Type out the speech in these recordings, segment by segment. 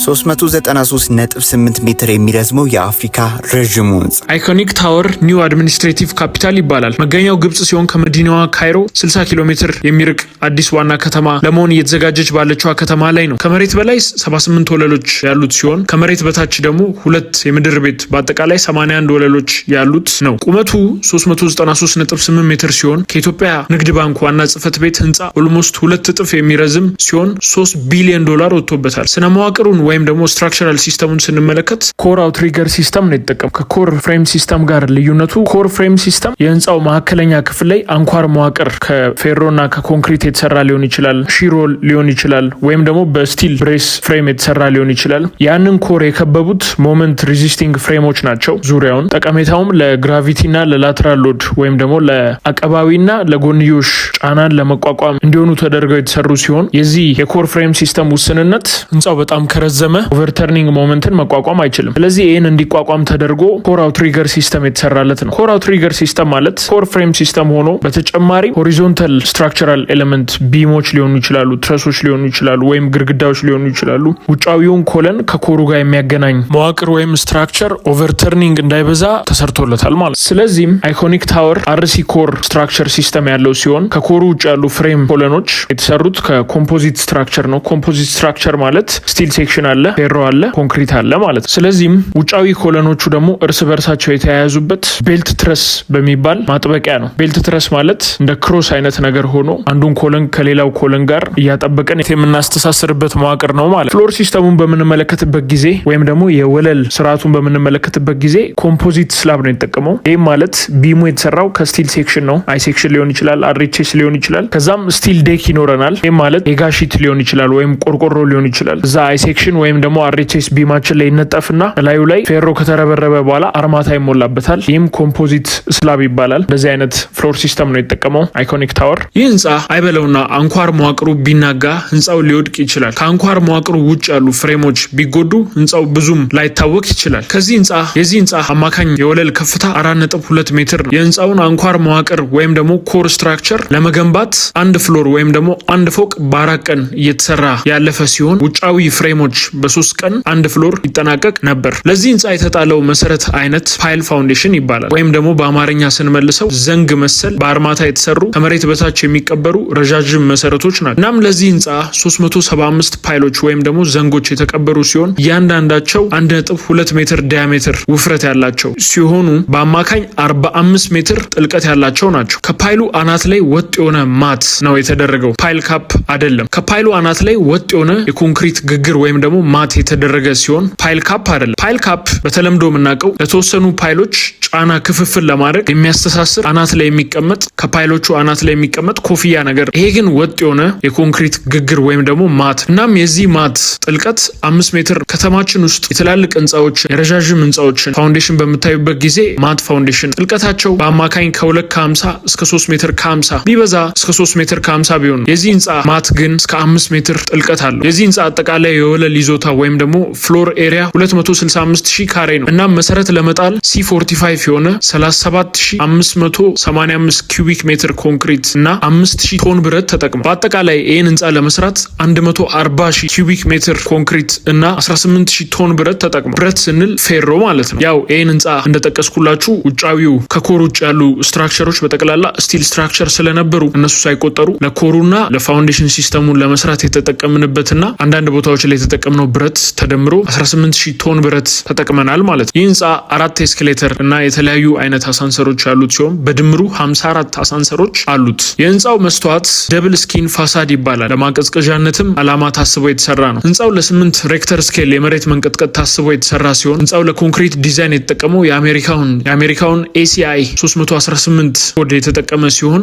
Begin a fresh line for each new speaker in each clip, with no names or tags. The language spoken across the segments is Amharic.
393.8 ሜትር የሚረዝመው የአፍሪካ ረዥሙ ህንፃ።
Iconic Tower New Administrative Capital ይባላል። መገኛው ግብጽ ሲሆን ከመዲናዋ ካይሮ 60 ኪሎ ሜትር የሚርቅ አዲስ ዋና ከተማ ለመሆን እየተዘጋጀች ባለችዋ ከተማ ላይ ነው። ከመሬት በላይ 78 ወለሎች ያሉት ሲሆን ከመሬት በታች ደግሞ ሁለት የምድር ቤት፣ በአጠቃላይ 81 ወለሎች ያሉት ነው። ቁመቱ 393.8 ሜትር ሲሆን ከኢትዮጵያ ንግድ ባንክ ዋና ጽህፈት ቤት ህንፃ almost 2 እጥፍ የሚረዝም ሲሆን 3 ቢሊዮን ዶላር ወጥቶበታል። ስነ መዋቅሩን ወይም ደግሞ structural system ኡን ስንመለከት core outrigger system ነው የተጠቀሙ። ከ core frame system ጋር ልዩነቱ core frame system የህንፃው መካከለኛ ክፍል ላይ አንኳር መዋቅር ከፌሮና ከኮንክሪት የተሰራ ሊሆን ይችላል፣ shear wall ሊሆን ይችላል፣ ወይም ደግሞ በ steel brace frame የተሰራ ሊሆን ይችላል። ያንን core የከበቡት moment resisting frame ኦች ናቸው ዙሪያውን። ጠቀሜታውም ለ gravity ና ለ lateral load ወይም ደግሞ ለአቀባዊና ለጎንዮሽ ጫናን ለመቋቋም እንዲሆኑ ተደርገው የተሰሩ ሲሆን የዚህ የ core frame system ውስንነት ህንፃው በጣም ከረዘመ overturning moment ን መቋቋም አይችልም። ስለዚህ ይህን እንዲቋቋም ተደርጎ core outrigger system የተሰራለት ነው። Core outrigger system ማለት core frame system ሆኖ በተጨማሪ horizontal structural element beam ኦች ሊሆኑ ይችላሉ፣ truss ኦች ሊሆኑ ይችላሉ፣ ወይም ግድግዳዎች ሊሆኑ ይችላሉ። ውጫዊውን column ከ core ኡ ጋር የሚያገናኝ መዋቅር ወይም structure overturning እንዳይበዛ ተሰርቶለታል ማለት። ስለዚህም Iconic Tower RC core structure system ያለው ሲሆን ከ core ኡ ውጭ ያሉ frame column ኦች የተሰሩት ከ composite structure ነው። Composite structure ማለት steel section አለ፣ ፌሮ አለ፣ ኮንክሪት አለ ማለት ነው። ስለዚህም ውጫዊ column ኦቹ ደግሞ እርስ በርሳቸው የተያያዙበት belt truss በሚባል ማጥበቂያ ነው። Belt truss ማለት እንደ cross አይነት ነገር ሆኖ አንዱን column ከሌላው column ጋር እያጠበቀን የምናስተሳስርበት መዋቅር ነው ማለት። Floor system ኡን በምንመለከትበት ጊዜ ወይም ደግሞ የወለል ስርዓቱን በምንመለከትበት ጊዜ composite slab ነው የተጠቀመው። ይህም ማለት beam ኡ የተሰራው ከ steel section ነው። I section ሊሆን ይችላል፣ RHS ሊሆን ይችላል። ከዛም steel deck ይኖረናል። ይህም ማለት የጋ sheet ሊሆን ይችላል ወይም ቆርቆሮ ሊሆን ይችላል። እዛ I section ወይም ደግሞ RHS beam ኣችን ላይ ይነጠፍና ላዩ ላይ ፌሮ ከተረበረበ በኋላ አርማታ ይሞላበታል። ይህም composite slab ይባላል። እንደዚህ አይነት floor system ነው የተጠቀመው Iconic Tower። ይህ ህንፃ አይበለውና አንኳር መዋቅሩ ቢናጋ ህንፃው ሊወድቅ ይችላል። ከአንኳር መዋቅሩ ውጭ ያሉ frame ኦች ቢጎዱ ህንፃው ብዙም ላይታወቅ ይችላል። ከዚህ ህንፃ የዚህ ህንፃ አማካኝ የወለል ከፍታ 4.2 ሜትር ነው። የህንፃውን አንኳር መዋቅር ወይም ደግሞ core structure ለመገንባት አንድ floor ወይም ደግሞ አንድ ፎቅ በ4 ቀን እየተሰራ ያለፈ ሲሆን ውጫዊ frame ኦች በ3 ቀን አንድ floor ይጠናቀቅ ነበር። ለዚህ ህንፃ የተጣለው መሰረት አይነት pile foundation ይባላል። ወይም ደግሞ በአማርኛ ስንመልሰው ዘንግ መሰል በአርማታ የተሰሩ ከመሬት በታች የሚቀበሩ ረዣዥም መሰረቶች ናቸው። እናም ለዚህ ህንፃ 375 pile ኦች ወይም ደግሞ ዘንጎች የተቀበሩ ሲሆን እያንዳንዳቸው 1.2 ሜትር diameter ውፍረት ያላቸው ሲሆኑ በአማካኝ 45 ሜትር ጥልቀት ያላቸው ናቸው። ከ pile ኡ አናት ላይ ወጥ የሆነ mat ነው የተደረገው፣ pile cap አይደለም። ከ pile ኡ አናት ላይ ወጥ የሆነ የኮንክሪት ግግር ወይም ደግሞ mat የተደረገ ሲሆን pile cap አይደለም። Pile cap በተለምዶ የምናውቀው ለተወሰኑ pile ኦች ጫና ክፍፍል ለማድረግ የሚያስተሳስር አናት ላይ የሚቀመጥ፣ ከ pile ኦቹ አናት ላይ የሚቀመጥ ኮፍያ ነገር። ይሄ ግን ወጥ የሆነ የኮንክሪት ግግር ወይም ደግሞ mat። እናም የዚህ mat ጥልቀት 5 ሜትር። ከተማችን ውስጥ የትላልቅ ህንፃዎች፣ የረዣዥም ህንፃዎችን foundation በምታዩበት ጊዜ mat foundation ጥልቀታቸው በአማካኝ ከ2 ከ50 እስከ 3 ሜትር ከ50፣ ቢበዛ እስከ 3 ሜትር ከ50 ቢሆን፣ የዚህ ህንፃ mat ግን እስከ 5 ሜትር ጥልቀት አለው። የዚህ ህንፃ አጠቃላይ የወለል ይዞታ ወይም ደግሞ floor area 265 ሺህ ካሬ ነው። እናም መሰረት ለመጣል C45 የሆነ 37585 cubic ሜትር ኮንክሪት እና 5000 ቶን ብረት ተጠቅሟል። በአጠቃላይ ይህን ህንፃ ለመስራት 140 ሺህ cubic ሜትር ኮንክሪት እና 18 ሺህ ቶን ብረት ተጠቅሟል። ብረት ስንል ፌሮ ማለት ነው። ያው ይህን ህንፃ እንደጠቀስኩላችሁ ውጫዊው ከ core ውጭ ያሉ structure ኦች በጠቅላላ steel structure ስለነበሩ እነሱ ሳይቆጠሩ ለ core ኡና ለ foundation system ኡን ለመስራት የተጠቀምንበትና አንዳንድ ቦታዎች ላይ የተጠቀምነው ብረት ተደምሮ 18 ሺህ ቶን ብረት ተጠቅመናል ማለት ነው። ይህ ህንፃ አራት escalator እና የተለያዩ አይነት አሳንሰሮች ያሉት ሲሆን በድምሩ 54 አሳንሰሮች አሉት። የህንፃው መስተዋት double skin facade ይባላል። ለማቀዝቀዣነትም አላማ ታስቦ የተሰራ ነው። ህንፃው ለ8 Richter scale የመሬት መንቀጥቀጥ ታስቦ የተሰራ ሲሆን ህንፃው ለኮንክሪት ዲዛይን የተጠቀመው የአሜሪካውን ACI 318 ኮድ የተጠቀመ ሲሆን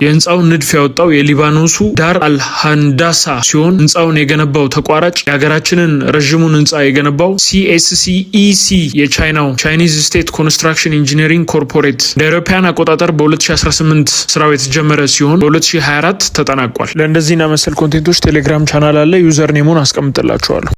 የህንፃውን ንድፍ ያወጣው የሊባኖሱ ዳር አልሃንዳሳ ሲሆን ህንፃውን የገነባው ተቋራጭ የሀገራችንን ረዥሙን ህንፃ የገነባው CSCEC የቻይናው Chinese State Construction Engineering Corporate እንደ አውሮፓውያን አቆጣጠር በ2018 ስራው የተጀመረ ሲሆን በ2024 ተጠናቋል። ለእንደዚህና መሰል content ኦች ቴሌግራም ቻናል አለ። Username ኡን አስቀምጥላችኋለሁ።